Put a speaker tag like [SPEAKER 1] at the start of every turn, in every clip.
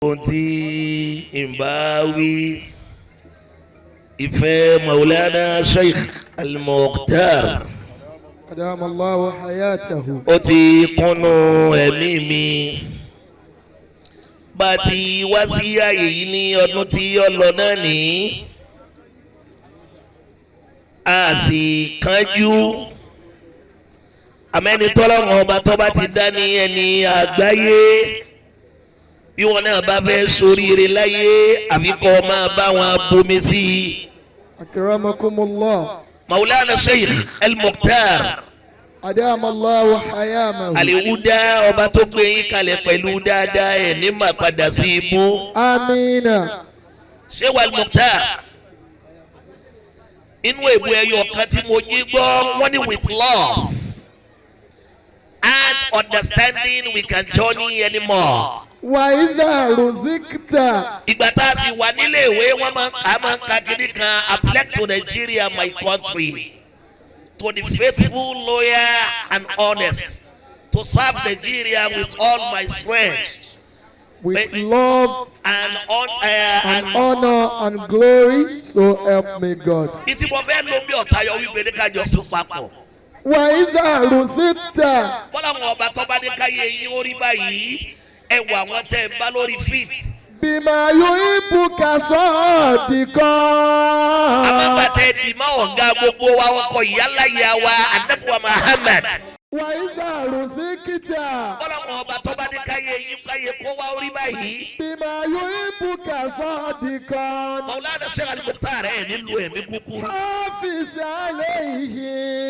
[SPEAKER 1] Ohun tí n bá wí, ìfẹ́ Maulana Sheikh Al-Mukhtar
[SPEAKER 2] أدام الله حياته.
[SPEAKER 1] Ó ti kúnnú ẹ̀mí mi. Bá a ti wá sí ààyè yìí ní ọdún tí ó lọ náà ní, a sì kánjú àmẹ́ni tọ́lọ́run ọba tó bá ti dá ní ẹni àgbáyé. Bí wọn náà bá fẹ́ soríire láyé, àfi kọ́ máa bá wọn bomi sí i.
[SPEAKER 2] أكرمكم الله.
[SPEAKER 1] Maulana Sheikh El Mukhtar
[SPEAKER 2] أدام الله حياته.
[SPEAKER 1] Àlèwúdá, ọba tó gbé yín kalẹ̀ pẹ̀lú dáadáa, ẹ̀ ní mà padà sí ibú.
[SPEAKER 2] آمين.
[SPEAKER 1] Ṣé wàá Mukhtar, inú èbú ẹyọ kan tí mo jí gbọ́, wọ́n ní, "With love and understanding, we can journey anymore."
[SPEAKER 2] وإذا رزقت
[SPEAKER 1] Ìgbà tá a sì wà nílé ìwé, wọ́n máa ń ka kiri kan: "I pledge to Nigeria, my country, to the faithful, loyal and honest, to serve Nigeria with all my strength
[SPEAKER 2] with love
[SPEAKER 1] and on
[SPEAKER 2] and
[SPEAKER 1] and
[SPEAKER 2] honor and glory, so help me God.
[SPEAKER 1] Ìtí mo fẹ́ ló bí ọ̀tá yọ wípé ní kájọ sún papọ̀.
[SPEAKER 2] وإذا رزقت
[SPEAKER 1] Bọ́lá àwọn ọba tó bá ní káyé yín ó rí báyìí, ẹ wọ àwọn tẹ́ ẹ bá lórí fit.
[SPEAKER 2] بما يحبك صادقا.
[SPEAKER 1] Àmọ́gbàtẹ́ dì má ọ̀gá gbogbo wa, ọkọ̀ ìyáláyà wa, anabuwa Muhammad.
[SPEAKER 2] وإذا رزقت
[SPEAKER 1] Bọ́lá àwọn ọba tó bá ní káyé yín káyé kó wá ó rí báyìí.
[SPEAKER 2] بما يحبك صادقا.
[SPEAKER 1] Maulana Sheikh Al-Mukhtar, ẹ̀ nílùú ẹ̀mí kúkúrú.
[SPEAKER 2] حافظ عليه.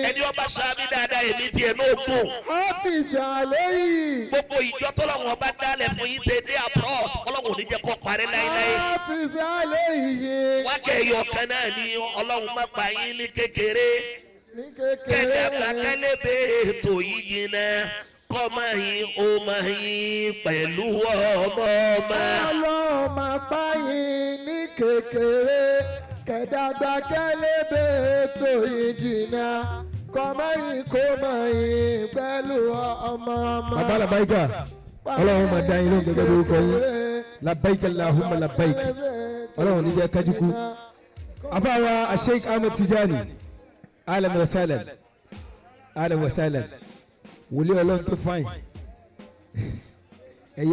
[SPEAKER 1] Ẹni ọba sàmì dáadáa, èmi tiẹ̀ náà gùn.
[SPEAKER 2] حافظ عليه.
[SPEAKER 1] Gbogbo ìjọ tọ́lọ́wọ́n bá dálẹ̀ fún yín tẹ dé abroad, Ọlọ́run ò ní jẹ́ kó parí láéláé.
[SPEAKER 2] حافظ عليه.
[SPEAKER 1] Wákẹ́ ẹyọ kan náà ni: Ọlọ́run má pa yín ní kékeré,
[SPEAKER 2] ní kékeré.
[SPEAKER 1] Kẹ́dàgbà kẹ́lẹ́bẹ̀ ètò yìí jìnnà, kọ́ máa yín ó máa yín pẹ̀lú ọmọ ọmọ.
[SPEAKER 2] Ọlọ́run máa pa yín ní kékeré, kẹ̀dàgbà kẹ́lẹ́bẹ̀ ètò ìjìnà, kọ́mọ́yìn kó mọ̀ yín pẹ̀lú ọmọ ọmọ.
[SPEAKER 3] Bàbá Labaika, Ọlọ́run máa dá yín lóhùn gẹ́gẹ́ bí orúkọ yín. Labaika Allahumma labaik. Ọlọ́run ní jẹ́ kájúkú. Afáwa Sheikh Ahmed Tijani, ahlan wa sahlan, ahlan wa sahlan. Wòlíì Ọlọ́run tó fine.